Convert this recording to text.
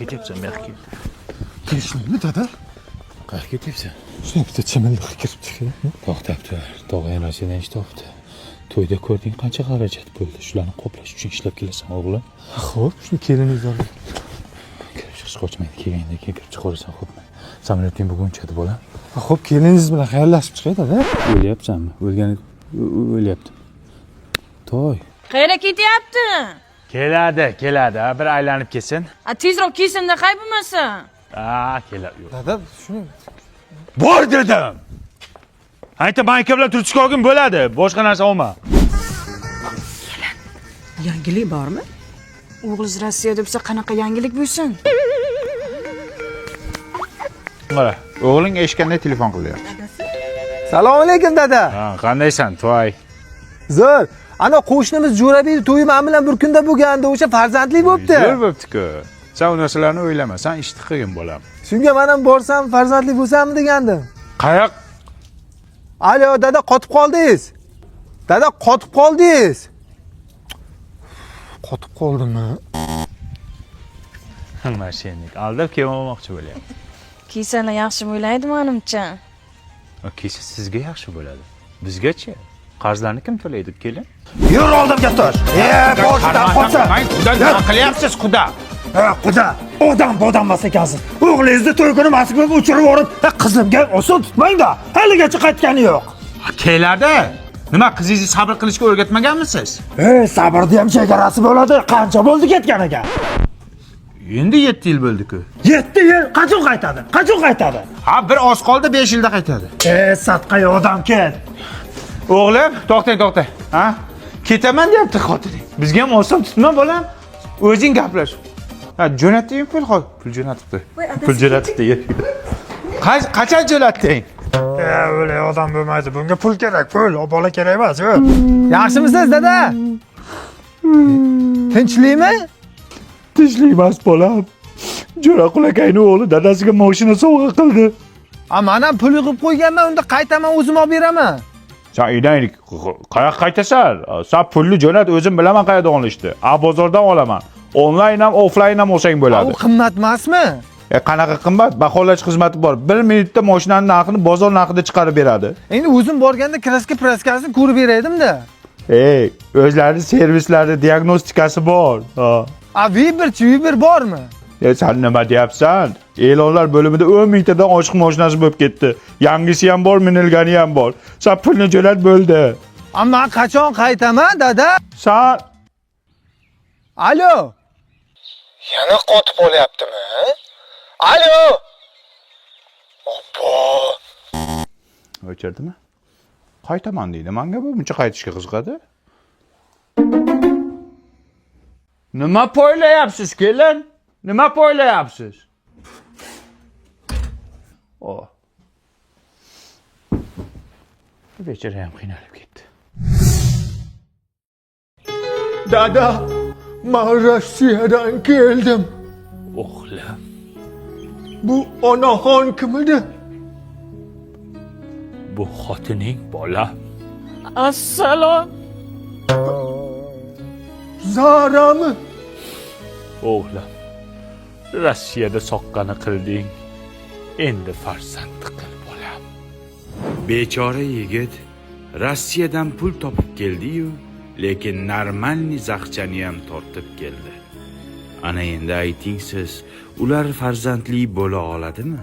Ketyapsan, bu yoqqa kel. Tinchlikmi, dada? Qayerga ketyapsan? Shuni bitta chimildiq kirib chiqing. To'xtab tur. Tog'ang Rossiyadan ish topdi. To'yda ko'rding qancha xarajat bo'ldi. Shularni qoplash uchun ishlab kelasan, o'g'lim. Xo'p, shuni keliningiz olib. Kirib chiqish qochmaydi. Kelgandan keyin kirib chiqaverasan, xo'pmi? Samolyoting bugun uchadi, bolam. Xo'p, keliningiz bilan xayrlashib chiqay, dada. O'lyapsanmi? O'lgani o'lyapti. Toy. Qayerga ketyapti? Keladi, keladi. Bir aylanib kelsin. A tezroq kelsin-da, hay bo'lmasa. A, keladi. Yo'q. Dada, shuni Bor dedim. Ayta mayka bilan turchka olgin bo'ladi. Boshqa narsa olma. Yangilik bormi? O'g'liz Rossiyada bo'lsa qanaqa yangilik bo'lsin? Mana. O'g'ling eshitganda telefon qilyapti. Salom alaykum, dada. Ha, qandaysan, Toy? Zo'r. Ana qo'shnimiz Jo'rabek to'yi men bilan bir kunda bo'lgandi, o'sha farzandli bo'pti. Zo'r bo'pti-ku. Sen u narsalarni o'ylama, sen ishni qilgin bolam. Shunga men ham borsam farzandli bo'lsammi degandim. Qayoq? Alo, dada, qotib qoldingiz. Dada, qotib qoldingiz. Qotib qoldimmi? Mashinnik aldab kelmoqchi bo'lyapti. Kiysalar yaxshi bo'laydi menimcha. Kiysa sizga yaxshi bo'ladi. Bizgachi? Qarzlarni kim to'laydi, kelin? Yur oldimga tur. E, boshidan qocha. Quda nima qilyapsiz, quda? Ha, quda, odam bodam emas ekansiz. O'g'lingizni to'y kuni Moskvaga uchirib yuborib, qizimga oson tutmang-da. Haligacha qaytgani yo'q. Keladi. Nima qizingizni sabr qilishga o'rgatmaganmisiz? E, sabrni ham chegarasi bo'ladi. Qancha bo'ldi ketganiga? Endi 7 yil bo'ldi-ku. 7 yil qachon qaytadi? Qachon qaytadi? Ha, bir oz qoldi, 5 yilda qaytadi. E, sadqa odam ket. O'g'lim, to'xtang, to'xtang. Ha? Ketaman deyapti xotining. Bizga ham oson tutma bolam. O'zing gaplash. Ha, jo'natdingmi pul? Hozir pul jo'natibdi. Pul jo'natibdi. Qachon jo'natding? E, o'lay odam bo'lmaydi. Bunga pul kerak, pul. O bola kerak emas, yo'q. Yaxshimisiz, dada? Tinchlikmi? Tinchlik emas, bolam. Jo'raqul akangni o'g'li dadasiga mashina sovg'a qildi. A, men ham pul yig'ib qo'yganman, unda qaytaman, o'zim olib beraman. Sen uydan qayoqqa qaytasan? Sen pulni jo'nat, o'zim bilaman qayerdan olishni. A bozordan olaman. Onlayn ham, offlayn ham olsang A, bo'ladi. u qimmat emasmi? E, qanaqa qimmat? Baholash xizmati bor. 1 minutda mashinani narxini bozor narxida chiqarib beradi. Endi o'zim borganda kraska praskasini ko'rib beraydim-da. Ey, o'zlari servislari, diagnostikasi bor. Ha. A, Viberchi, Viber bormi? E, sen nima deyapsan? E'lonlar bo'limida 10 mingtadan oshiq mashinasi bo'lib ketdi. Yangisi ham bor, minilgani ham bor. Sen pulni jo'nat bo'ldi. A, men qachon qaytaman, dada? Sen Alo. Yana qotib qolyaptimi? Alo. Obbo. O'chirdimi? Qaytaman deydi. Menga bu buncha qaytishga qiziqadi. Nima poylayapsiz, kelin? Nima poylayapsiz? O. Bechora ham qiynalib ketdi. Dada, men Rossiyadan keldim. O'g'lim, Bu onaxon kim edi? bu xotining bola. Assalom. Zarami? O'g'lim, Rossiyada soqqani qilding. Endi farzand qil, bolam. Bechora yigit Rossiyadan pul topib keldi-yu, lekin normalniy zaqchani ham tortib keldi. Ana endi ayting siz, ular farzandli bo'la oladimi?